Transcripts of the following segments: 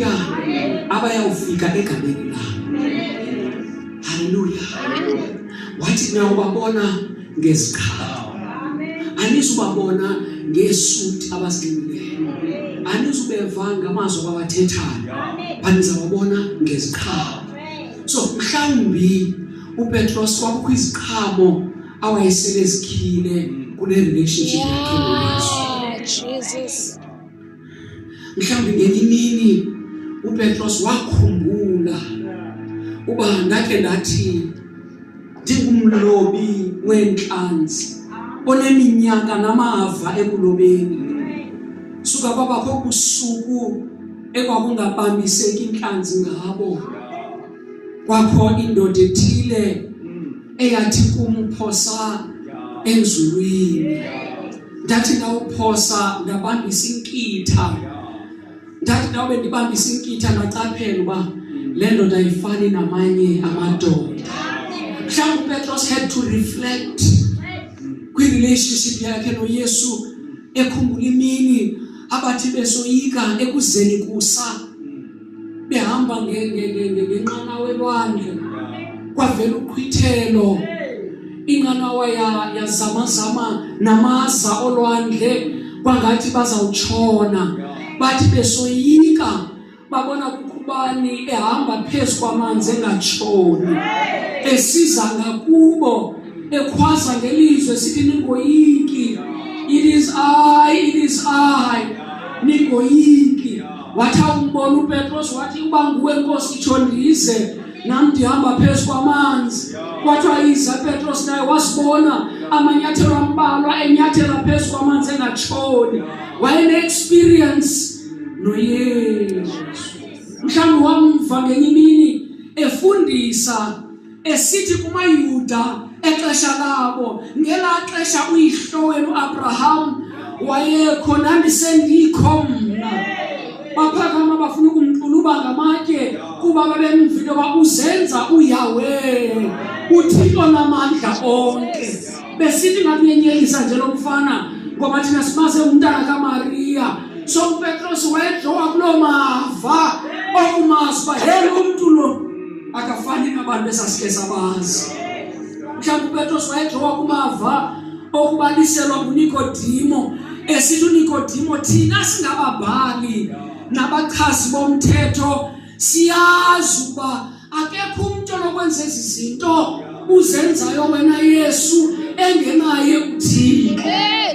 Haleluya. Abayawufika egameni lam. Haleluya. Wathi niyawubabona ngeziqhamo. Anizubabona ngeesuti abazinxibileyo. Anizubeva ngamazwi abawathethayo. But nizawubona ngeziqhamo. So mhlawumbi uPetros kwakukho iziqhamo awayesele zikhile kule relationship yakhe noYesu. Jesus. Mhlawumbi ngenye imini uPetros wakhumbula uba ndakhe ndathi ndingumlobi weentlanzi oneminyaka namava ekulobeni. Suka kwabakho kusuku ekwakungabambiseki intlanzi ngabo. Kwakho indoda ethile eyathi kumphosa enzulwini. Ndathi ndawuphosa ndabambisa inkitha. Ndathi ndawube ndibambisa inkitha ndaqaphela uba le ndoda ayifani namanye amadoda. Mhlawumbi uPetros had to reflect kwi-relationship yakhe noYesu, ekhumbula imini abathi besoyika ekuzeni kusa behamba ngenqanawa elwandle, kwavela uqhwithelo, inqanawa yazamazama namaza olwandle kwangathi bazawutshona. Bathi besoyika babona kukhubani ehamba phezu kwamanzi engatshoni, esiza ngakubo ekhwaza ngelizwe sithi, "Ningoyiki, it is I, it is I, ningoyiki." Wathi awumbona uPetros wathi, "Uba nguwe Nkosi, itsho ndize nam ndihamba phezu kwamanzi." Kwathiwa iza Petros, naye wasibona amanyathelo ambalwa enyathela phezu kwamanzi engatshoni. Wayene-experience noYesu. Mhlawumbi wamva ngenye imini efundisa esithi kumaYuda exesha labo, "Ngelaa xesha uyihlo wenu Abraham wayekho, ndandisendikho mna." Baphakama bafuna ukumxuluba ngamatye kuba babemva into yoba uzenza uYahweh, uThixo namandla onke, besithi ngathi uyenyelisa nje lo mfana ngoba thina simaze umntana kaMariya. So uPetros wayedrawa kuloo mava okumazi uba he, lo mntu lo akafani nabantu esasike sabazi. Mhlawumbi uPetros wayedrawa kumava okubaliselwa nguNikodimo esithi uNikodimo, "Thina singababhali nabachazi bomthetho siyazi ukuba akekho umntu onokwenza ezi zinto uzenzayo wena Yesu engenaye uThixo.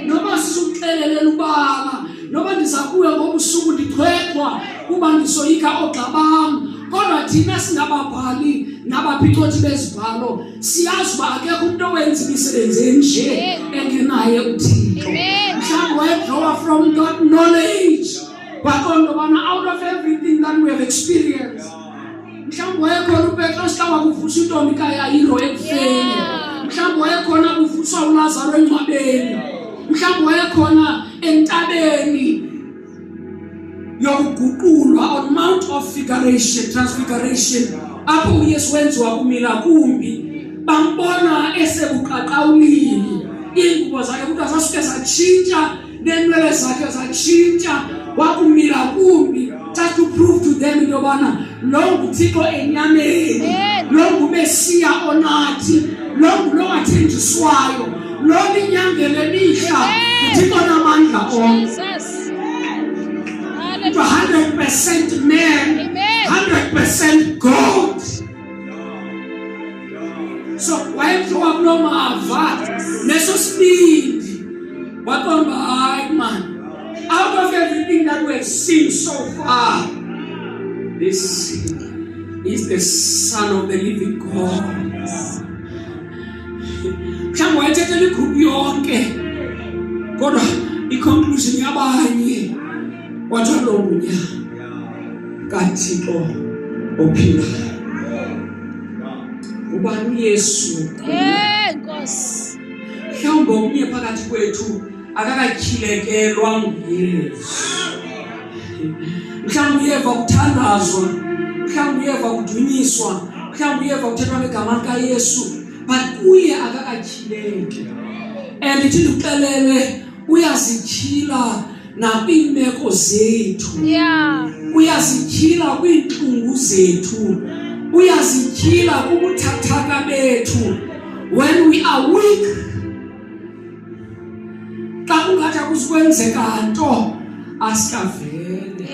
Noba sizukuxelelela ubala, noba ndiza kuwe ngobusuku ndichwechwa kuba ndisoyika oogxa bam, kodwa thina singababhali nabaphicothi bezibhalo siyazi uba akekho umntu owenza imisebenzi enje engenaye uThixo." Mhlawumbi wayedrawa from that knowledge, waqonda ubana out of everything that we have experienced, mhlawumbi wayekhona uPetros xa wakuvuswa intombi kaYayiro ekufeni. Mhlawumbi wayekhona kuvuswa uLazaro engcwabeni. Mhlawumbi wayekhona entabeni yokuguqulwa, on Mount of Figuration, Transfiguration, apho uYesu wenziwa kumila kumbi, bambona esebuqaqawulini, iingubo zakhe kuthiwa zasuke zatshintsha, neenwele zakhe zatshintsha, wakumila kumbi, just to prove to them into yobana lo nguThixo enyameni, lo nguMesiya onathi, lo ngulo wathenjiswayo, lo linyangele mihla, nguThixo namandla onke. Jesus. To 100% man, 100% God. So wayethiwa kuloo mava neso sibindi, waqonda, "Hayi man, out of everything that we have seen so far, this is the Son of the living God." Mhlawumbi wayethethela igruphu yonke, kodwa i-conclusion yabanye kwathiwa lo ngunyana kaThixo ophilayo. Ubani uYesu? Hey, Nkosi. Mhlawumbi omnye phakathi kwethu akakatyhilekelwa nguYesu. Mhlawumbi uyeva kuthandazwa, mhlawumbi uyeva kudunyiswa, mhlawumbi uyeva kuthethwa ngegama likaYesu, but kuye akakatyhileki. And ithi ndikuxelele, uyazityhila nakwiimeko zethu. Uyazityhila kwiintlungu zethu, uyazityhila kubuthathaka bethu. When we are weak, xa kungathi akuzukwenzeka nto, asikavele.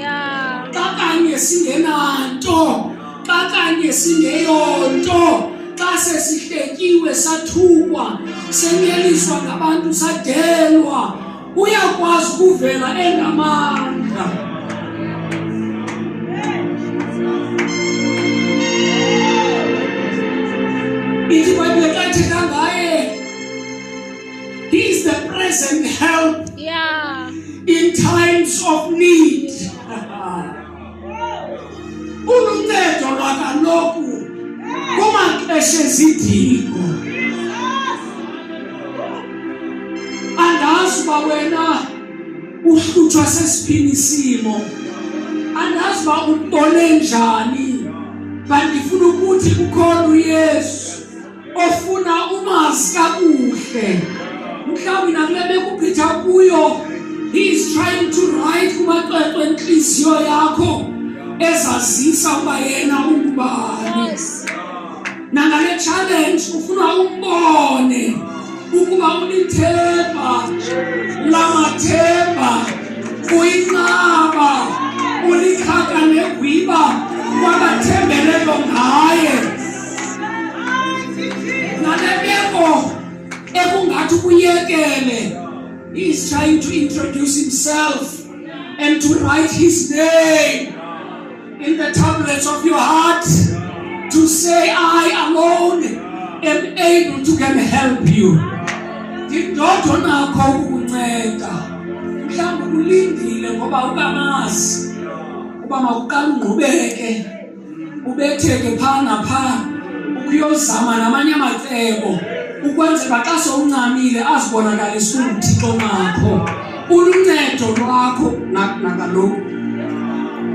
Xa kanye singenanto, xa kanye singeyonto, xa sesihletyiwe, sathukwa, senyeliswa ngabantu, sadelwa, uyakwazi ukuvela engamandla. Ithi iBhayibhile xa ithetha ngaye, he is the present help in times of need. Uluncedo lwakaloku kumaxesha ezidingo. Andazi uba wena uhlutshwa sesiphini isimo, andazi uba umbone njani, but ndifuna ukuthi kukhona uYesu ofuna umazi kakuhle. Mhlawumbi nakule meko ugqitha kuyo, he is trying to write kumacwecwe entliziyo yakho ezazisa uba yena ungubani. Nangale challenge ufuna umbone ukuba ulithemba lamathemba, uyinqaba, ulikhaka negwiba kwabathembeleyo ngaye. Nale meko ekungathi ukuyekele, he is trying to introduce himself and to write his name in the tablets of your heart, to say, I alone am able to can help you. Ndindodwa nakho ukukunceda. Mhlawumbi ulindile ngoba ukamazi uba mawuqala ungqubeke, ubetheke phaa naphaa, ukuyozama namanye amacebo ukwenzela xa sowuncamile azibonakalise unguThixo nakho, uluncedo lwakho. Nakaloku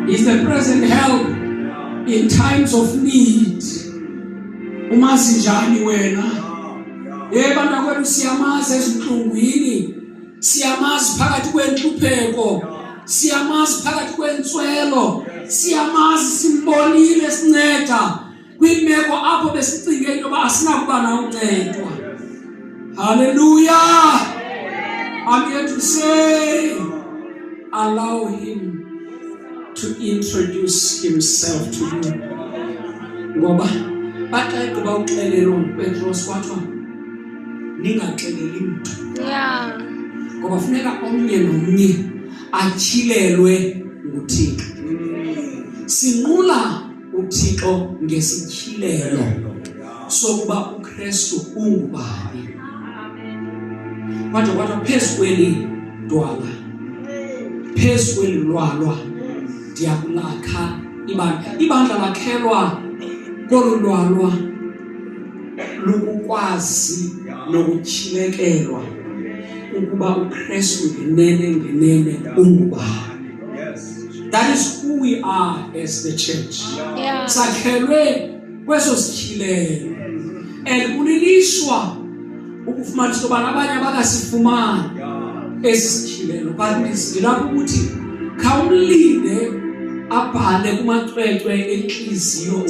is the present help in times of need. Umazi njani wena? Ye bantakwethu, siyamazi ezintlungwini, siyamazi phakathi kwentlupheko, siyamazi phakathi kwentswelo, siyamazi, simbonile sinceda kwimeko apho besicinge into yoba asinakuba nawuncedwa. Haleluya! I'm here to say, allow him to introduce himself to you. Ngoba baxa egqiba uxelelwa nguPetros, kwathiwa ningaxeleli mntu, ngoba funeka omnye nomnye atyhilelwe nguThixo. Sinqula uThixo ngesityhilelo sokuba uKristu ungubani. Kodwa kwathiwa phezu kweli dwala, phezu kweli lwalwa ndiyakulakha ibandla. Ibandla lakhelwa kolu lwalwa lukukwazi nokutyhilekelwa ukuba uKristu ngenene ngenene ungubani. That is who we are as the church. Sakhelwe kweso sityhilelo, and kulilishwa ukufumanisa into abanye abakasifumani esi sityhilelo, but ndilapho ukuthi khawumlinde abhale kumacwecwe entliziyo.